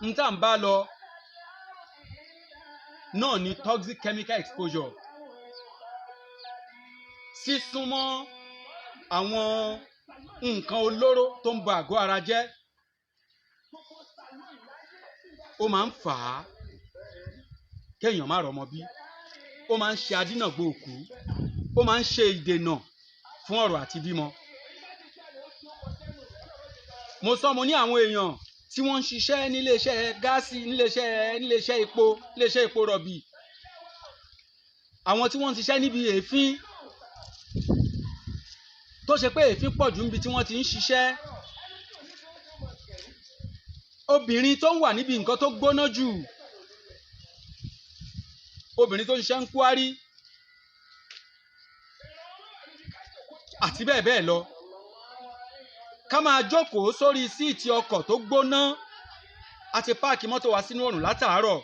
N tá n bá lọ náà ni toxic chemical exposure, sísúnmọ́ àwọn nǹkan olóró tó ń ba àgọ́ ara jẹ́. Ó máa ń fà á kéèyàn má rọ́mọ bí, ó máa ń ṣe adínàgbò òkú, ó máa ń ṣe ìdènà fún ọ̀rọ̀ àti bímọ. Mo sọ, mo ní àwọn èèyàn tí wọ́n ń ṣiṣẹ́ níléeṣẹ́ gáàsì, níléeṣẹ́ epo, níléeṣẹ́ epo rọ̀bì, àwọn tí wọ́n ń ṣiṣẹ́ níbi èéfín, tó ṣe pé èéfín pọ̀ jù níbi tí wọ́n ti ń ṣiṣẹ́, obìnrin tó ń wà níbi nǹkan tó gbóná jù, obìnrin tó ń ṣiṣẹ́ ń kwárí àti bẹ́ẹ̀ bẹ́ẹ̀ lọ. Ká máa jókòó sórí seat ọkọ̀ tó gbóná. A ti park mọ́tò wa sínú òrùn látàárọ̀,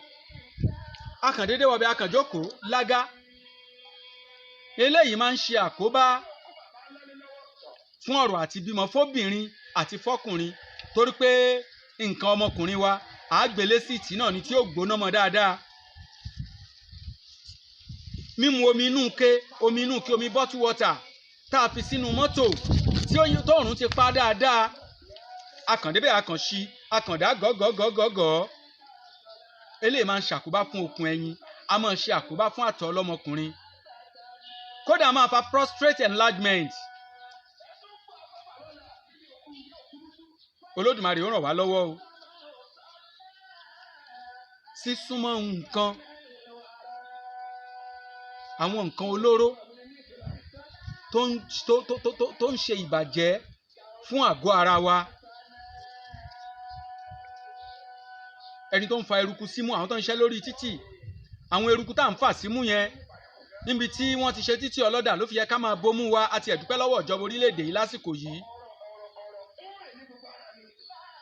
a kàn déédéé wọbẹ̀, a kàn jókòó lágá. Eléyìí máa ń ṣe àkóbá fún ọ̀rọ̀ àti bímọ fóbìnrin àti fọ́kùnrin, torí pé nǹkan ọmọkùnrin wa àgbélé seat náà ni tí ó gbóná mọ́ dáadáa. Mímu omi inú ke, omi inú ke, omi bottle water tá a fi sínú mọ́tò tí tóòrùn ti pa dáadáa, akàndébẹ̀, akànṣí, akàndá gọ́gọ́gọ́gọ́. Eléyìí máa ń ṣàkóbá fún okùn ẹyin, a máa ṣe àkóbá fún àtọ̀ ọlọ́mọkùnrin, kódà máa fa prostate enlargement. Olódùmarè ó ràn wá lọ́wọ́ o. Sísúnmọ́ nǹkan, àwọn nǹkan olóró tó ń tó tó tó tó ń ṣe ìbàjẹ́ fún àgọ́ ara wa, ẹni tó ń fa eruku símú, àwọn tó ń ṣiṣẹ́ lórí títì, àwọn eruku tá à ń fà símú yẹn níbi tí wọ́n ti ṣe títì ọlọ́dà ló fi yẹ ká máa bomú wa. Àti ẹ̀dúpẹ́ lọ́wọ́ ìjọba orílẹ̀-èdè yìí lásìkò yìí.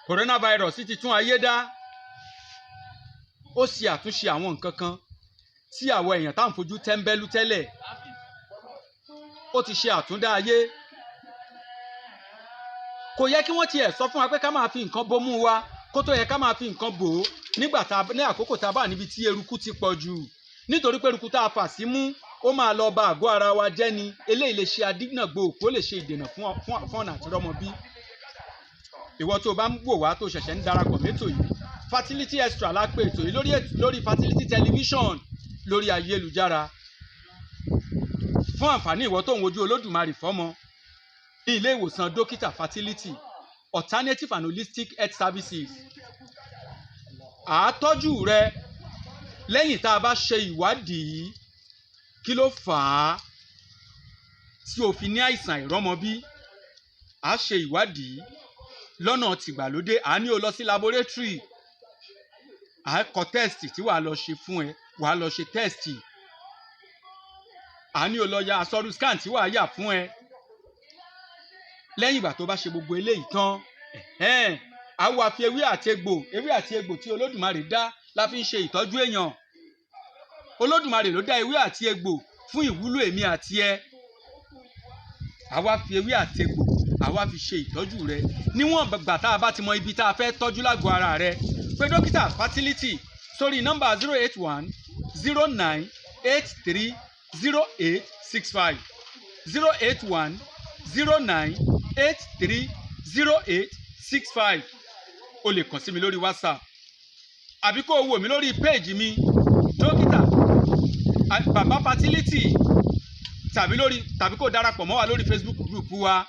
Coronavirus ti tún ayé dá, ó ṣe àtúnṣe àwọn nǹkan kan tí àwọn èèyàn tá à ń fojú tẹ́ńbẹ́lú tẹ́lẹ̀. Ó ti ṣe àtúndá ayé. Kò yẹ kí wọ́n tiẹ̀ sọ fún wa pé ká máa fi nǹkan bomú wa kó tó yẹ ká máa fi nǹkan bò ó nígbà tá ní àkókò tá a bá níbi tí eruku ti pọ̀ jù, nítorí pé eruku tá a fà símú, ó máa lọ ba àgọ́ ara wa jẹ́ ni. Eléyìí lè ṣe adínàgbò òkú, ó lè ṣe ìdènà fún ọ̀nà àti rọ́mọ bí. Ìwọ tó o bá ń wò wá, tó ṣẹ̀ṣẹ̀ ń darapọ̀ mẹ́tò yìí, Fertility Extra la pè ètò yìí lórí Fertility Television lórí ayélujára. Fún àǹfààní ìwọ tó ń wojú Olódùmarè fọ́mọ, ní ilé ìwòsàn Dókítà Fertility Alternative and Holistic Health Services, àátọ́jú rẹ lẹ́yìn tá a bá ṣe ìwádìí kí ló fà á tí o fi ní àìsàn àìrọ́mọbí. A ṣe ìwádìí lọ́nà tìgbàlódé, à ní o lọ sí laboratory, à kọ test tí wàá lọ ṣe fún ẹ, wàá lọ ṣe test, à ní o lọ ya asọ́rú scan tí wàá yà fún ẹ. Lẹ́yìn ìgbà tó bá ṣe gbogbo eléyìí tán, á wá fi ewé àti egbò, ewé àti egbò tí Olódùmarè dá la fi ń ṣe ìtọ́jú èèyàn. Olódùmarè ló dá ewé àti egbò fún ìwúlò èmi àti ẹ. Àwa fi ewé àti egbò, àwa fi ṣe ìtọ́jú rẹ níwọ̀n gbà tá a bá ti mọ ibi tá a fẹ́ tọ́jú lágọ̀ọ́ ara rẹ. Pé Dókítà Fertility sórí nọ́mbà 08109830865, 08109830865. O lè kàn sí mi lórí WhatsApp àbí kó o wò mí lórí péèjì mi, Dókítà Bàbá Fertility, tàbí kó o darapọ̀ mọ́ wa lórí Facebook group wa,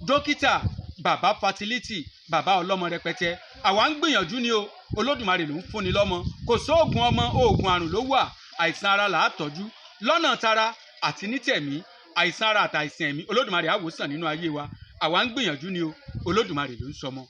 Dókítà Bàbá Fertility, bàbá ọlọ́mọ rẹpẹtẹ. Àwa ń gbìyànjú ni o, Olódùmarè ló ń fúnni lọ́mọ. Kò sóògùn ọmọ, oògùn àrùn ló wà. Àìsàn ara là á tọ́jú lọ́nà tara àti ní tẹ̀mí. Àìsàn ara àtàìsàn ẹ̀mí, Olódùmarè á wòsàn nínú ayé wa. Àwa ń gbìyànjú ni o, Olódùmarè ló ń sọmọ.